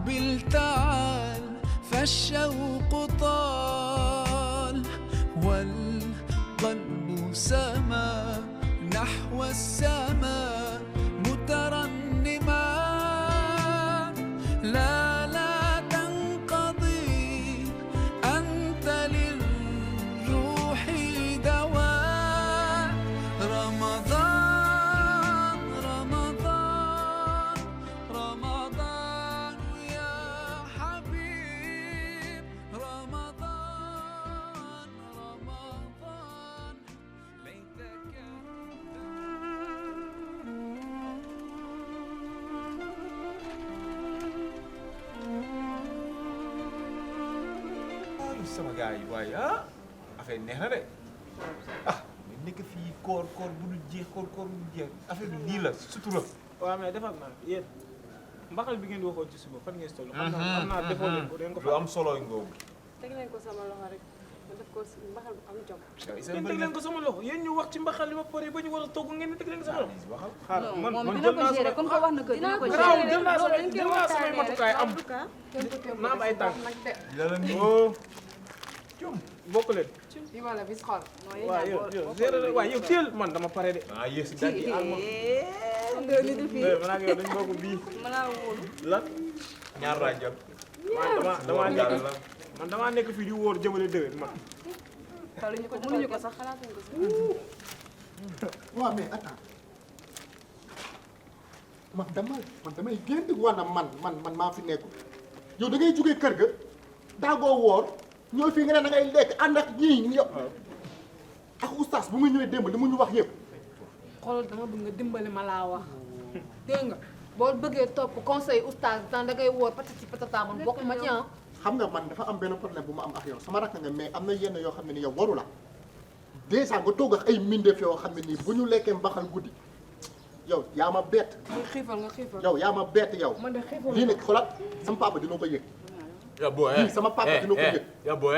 بالتعال فالشوق طال والقلب سما نحو السماء مترنما لا تنقضي أنت للروح دواء رمضان رمضان رمضان يا حبيب رمضان رمضان ليتك sama gars yi waaye ah affaire neex na de ah nekk fii koor bu dul jeex koor bu dul jeex affaire bi nii la sutura. waaw mais defal naa yéen mbaxal bi ngeen di waxoon ci suba fan ngeen si toll. xam naa defoo leen ko dangeen ko lu am solo ngoogu. teg leen ko sama loxo rek ma def ko mbaxal bu am jom. ngeen teg leen ko sama loxo yéen ñu wax ci mbaxal li ma pare ba ñu war a togg ngeen teg leen ko sama loxo. xaar man dina ko gérer comme que wax na ko dina ko gérer jël naa samay matukaay am na am ay tànk. yàlla nii bokk leen. bi wala bis xool. waaw yow teel man dama pare de. ah yéen si dàgg yi nga ni du fii man ak yow dañu bokk bii. mën naa wóolu. lan. ñaar laa jël. man damaa nekk fii di wóor jëmale déwén man. mënuñu ko sax xalaatuñu ko sax. waaw mais attends man damay génn wala man maa fi nekkul yow da ngay jógee kër ga daagoo woor ñëw fii nga ne da ngay lekk ànd ak ñii yow ak oustaz bu muy ñëwee démb li mu ñu wax yëpp. xoolal dama bëgg nga dimbali ma laa wax dégg nga boo bëggee topp conseil oustaz tant da ngay wóor patati patata man bokk ma ci ah. xam nga man dafa am benn problème bu ma am ak yow sama rakk nga mais am na yenn yoo xam ne ni yow waru la dèjà nga toog ak ay mbindeef yoo xam ne nii bu ñu lekkee mbaxal guddi yow yaa ma bett. nga xiifal nga xiifal. yow yaa ma bett yow. man de xiifal lii nag xoolal sama papa dina ko yëg. yaa booy lii sama papa dina ko yëg. yaa booy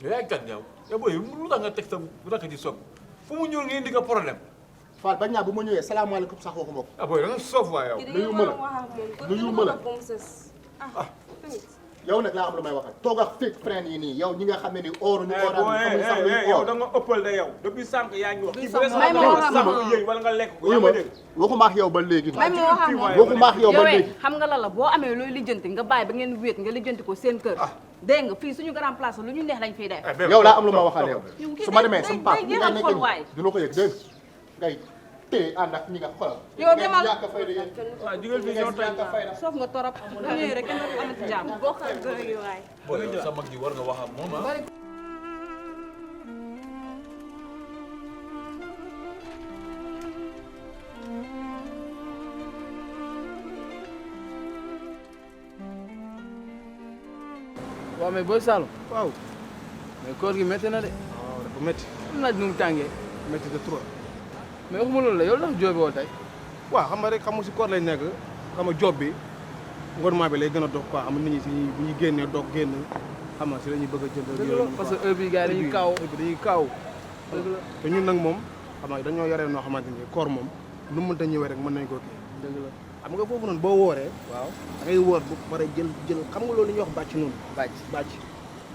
yow yaa kat yow yaa booy lu tax nga teg sa rakk di soog fu mu ñëw nga indi ko problème. Fall ba ñaa bu ma ñëwee salaamaaleykum sax waxuma ko. ah booy da nga soof waa yow. nuyu ma la nuyu ma la yow nag laa am lu may waxal toog ak fekk frein yi nii yow ñi nga xam ne ni ooru ñu ooraat xamuñ sax lu ñu yow oor. da nga ëppal de yow depuis sànq yaa ngi wax. Depuis kii bu dee sànq may ma wax sànq yëy wala nga lekk ko yaa ma dégg. waxuma ak yow ba léegi. may ma wax ak moom waxuma ak yow ba léegi. xam nga la la boo amee looy lijjanti nga bàyyi ba ngeen wéet nga lijjanti ko seen kër. dégg nga fii suñu grand place lu ñu neex lañ fiy def. yow laa am lu ma waxal yow su ma demee day- sama papa day ñi jéem a nga xool nekk waay. dina ko yëg dégg ngay téye ànd ak ñi nga xoolal. yow demal ñàkk a fay de yéen. waaw jugal fii ñoo toj. ñàkk a fay la. soof nga torop bu ñëwee rek kenn du amati jàmm. bokkal gërëm yi waay. booy yow sa mag ji war nga wax ak moom ah. waaw mais booy Saloum waaw. mais koor gi métti na de waaw dafa métti. naaj nu mu tàngee métti de trop. mais waxuma loolu la yow ndax joobi woo tey waaw xam nga rek xam nga si koor lañ nekk xam nga job bi gouvernement bi lay gën a dox quoi xam nga nit ñi si bu ñuy génnee doog génn xam nga si la ñuy bëgg a jënd. dëgg la parce que heure bii gars yi dañuy kaaw dañuy kaaw. dëgg la te ñun nag moom xam nga dañoo yore noo xamante ni koor moom lu mu mënta ñëwee rek mën nañ koo kii. dëgg la xam nga foofu noonu boo wooree. waaw da ngay woor bu pare jël xam nga loolu la ñuy wax bàcc noonu. bàcc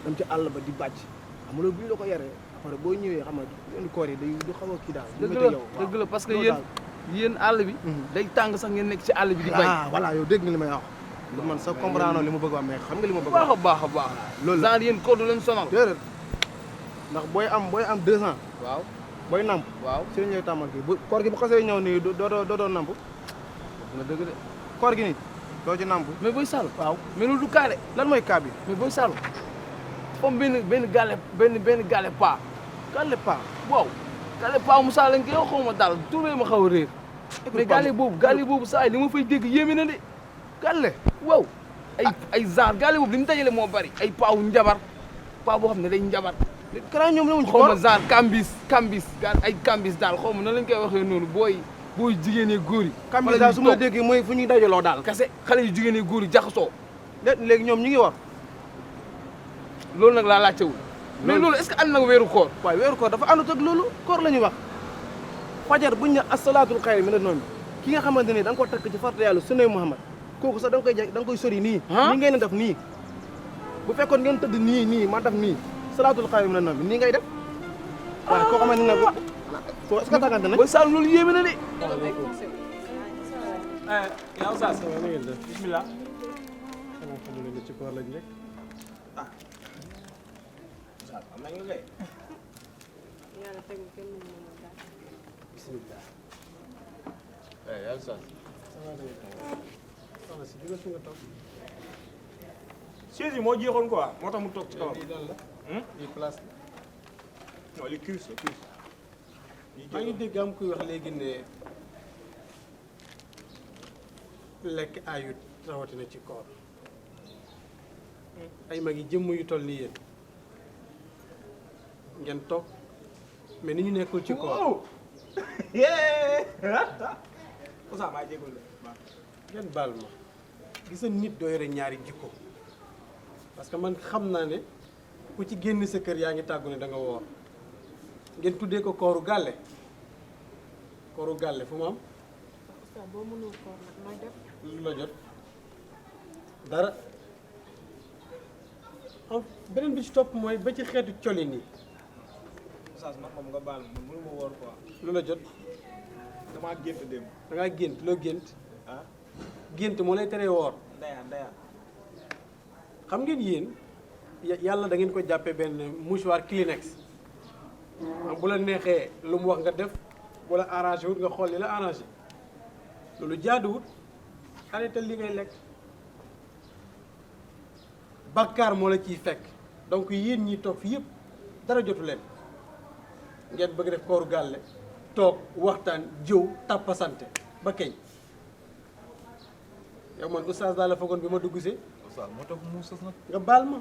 dem ci àll ba di bàcc xam nga loolu bu ñu la ko yaree après boo ñëwee xam nga yoonu koor yi day du xaw a kii daal. dëgg la parce que yéen àll bi day tàng sax ngeen nekk ci àll bi di bay ah voilà yow dégg nga li may wax lu man sa comprendre li ma bëgg a wax mais xam nga li ma bëgg baax a baax a baax loolu la genre yéen koor du leen sonal déedéet ndax booy am 2 ans waaw booy namp waaw si la ñuy tàmmal kii bu koor gi bu xasee ñëw nii doo namp nga dëgg de koor gi nii doo ci namp mais booy Saloum waaw mais loolu du kaale lan mooy cas bi mais booy Saloum comme benn gale paa gàlle pa waaw gale paa Moussa lañ koy wax xaw ma daal tur ma xaw a réer mais gale boobu saa yi li ma fay dégg yéeme na de gàlle waaw ay genre gale boobu li mu dajale moo bari ay paawu njabar paa boo xam ne day njabar kara ñoom newuñ ci xaw ma koor genre kambis ay kambis daal xaw ma na lañ koy waxee noonu booy jigéen yi góor yi kambis daal su ma la déggee mooy fu ñuy dajaloo daal kase xale yu jigéen yi góor yi jaxasoo léegi ñoom ñu ngi war loolu nag laa laajtewul mais loolu est-ce que ànd na weeru koor waaye weeru koor dafa àndut ak loolu koor la ñuy wax fajar buñ ne asalaatul xayri mina noom ki nga xamante ni da nga ko takk ci farta yàlla sunnay Muhammad kooku sax da nga koy sori nii. ah nii ngeen def nii. bu fekkoon ngeen tëdd nii ma def nii salaatul xayma na nabi nii ngay def. waaye koo xamante ne foo est-ce que tàggante nañ. Boy Sall loolu yéeme na de. yaa Oustaz bismillah. xanaa xam nga ne ci koor lañ nekk. Oustaz am nañ nga kay. bismillah. yaa Oustaz. soxna si jóge fi nga toog. chaise yi moo jeexoon quoi moo tax mu toog ci kawam. lii lan la. lii place la. non li cuisse la cuisse. maa ngi dégg am kuy wax léegi ne lekk ayut rawatina ci koor ay mag yi jëmm yu toll nii yéen ngeen toog mais ni ñu nekkul ci koor Oustaz maa jégalu la. ngeen baal ma gis nga nit doo yore ñaari jikko parce que man xam naa ne ku ci génn sa kër yaa ngi tàggu ne da nga woor ngeen tuddee ko kooru gàlle fu mu am Oustaz boo mënul koor nag mooy def. lu la jot dara am beneen bi ci topp mooy ba ci xeetu colin yi Oustaz nag moom nga baal ma mënu ma woor quoi. lu la jot damaa gént démb. da ngaa gént loo gént ah gént moo lay teree woor ndaya. xam ngeen yéen yàlla da ngeen ko jàppee benn mouchoir Kleenex am bu la neexee lu mu wax nga def bu la arrangé wut nga xool li la arrangé loolu jaaduwut arrêté li ngay lekk bakkaar moo la ciy fekk donc yéen ñi toog fi yëpp dara jotu leen ngeen bëgg def kooru gàlle toog waxtaan jëw tàppasante ba keñ yow man oustaz laa la foogoon bi ma dugg see Oustaz moo tax mu sës nag. nga baal ma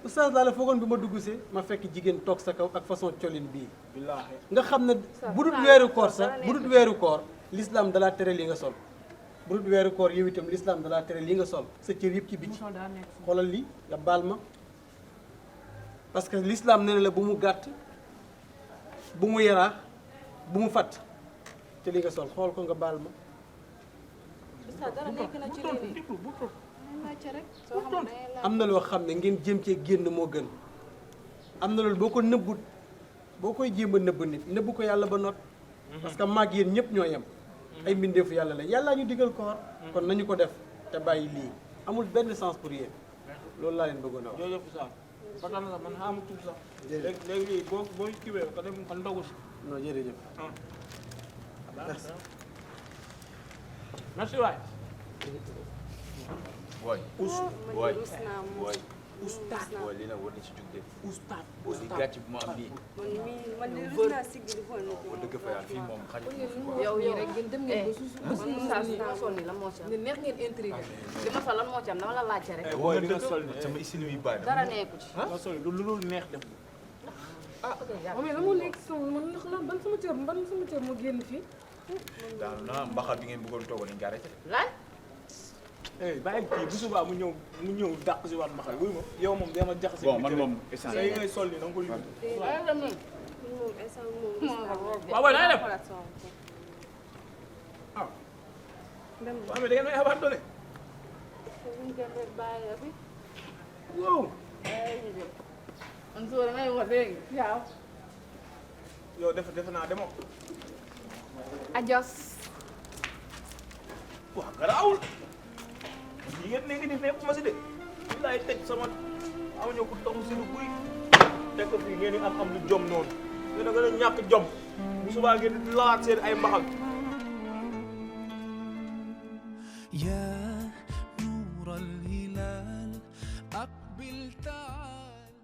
oustaz laa la foogoon bi ma dugg see ma fekk jigéen toog sa kaw ak façon colin bii billaahi. nga xam ne bu dul weeru koor sax bu dul weeru koor l'islam dalaa tere li nga sol bu dul weeru koor yow itam l'islam dalaa tere li nga sol sa cër yëpp ci biti xoolal lii nga baal ma parce que l'islam nee na la bu mu gàtt bu mu yaraax bu mu fatt te li nga sol xool ko nga baal ma Oustaz dara nekk na ci lii am na loo xam ne ngeen jéem cee génn moo gën am na loolu boo ko nëbbut boo koy jéem a nëbb nit nëbb ko yàlla ba not parce que maag yéen ñëpp ñoo yem ay mbindeefu yàlla la yàllaa ñu digal koor kon nañu ko def te bàyyi lii amul benn sens pour yéen loolu laa leen bëggoon a wax jërëjëf Oustaz. ba tax na sax man xaamu tuuti sax. léegi lii boo kiiwee ka dem ka ndogu si. non jërëjëf merci waay. Boy, boy, boy, oustaz, boy, lii nag war na ci jug de. Oustaz, boy, li gàcce bu ma am nii. man de rus naa sigg di xool nit Wax dëgg fa yàlla fii moom xajul ma fi quoi. yow nii rek ngeen dem ngeen ba suuf Oustaz li ma sol nii lan moo ci am. ne neex ngeen intrigue li ma sol lan moo ci am dama la laajte rek. Boy, li nga sol nii sama isili yi bàyyi dara nekku ci. nga sol lu neex def. mais la moo nekk sama man la ban sama cër moo génn fii. daanu naa mbaxal bi ngeen bëggoon toogal nañ ko arrêté. laaj. bàyyi kii bu subaa mu ñëw dàq si waat ma xel wuy ma yow moom dama jaxase. Bon, man moom sa yi ngay sol nii da nga ko limité. waaye la moom. moom instant moom waaw waaw naa def xoolaat sama ah. dem boo xam ne da ngeen may abandonné. ñu dem rek bàyyi la fi wow. man suba damay wax léegi waaw. yow defe naa demoo. Adios. waaw garaawul. yi ngeen nekk nii fekk ma si de. li laay teg sama aw ñëw ko taxu si lu buy. teg ko fii ngeen di am lu jom noonu. ngeen a gën a ñàkk jom. bu subaa ngeen di laat seen ay mbaxal. يا نور الهلال أقبل تعال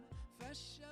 فالشمس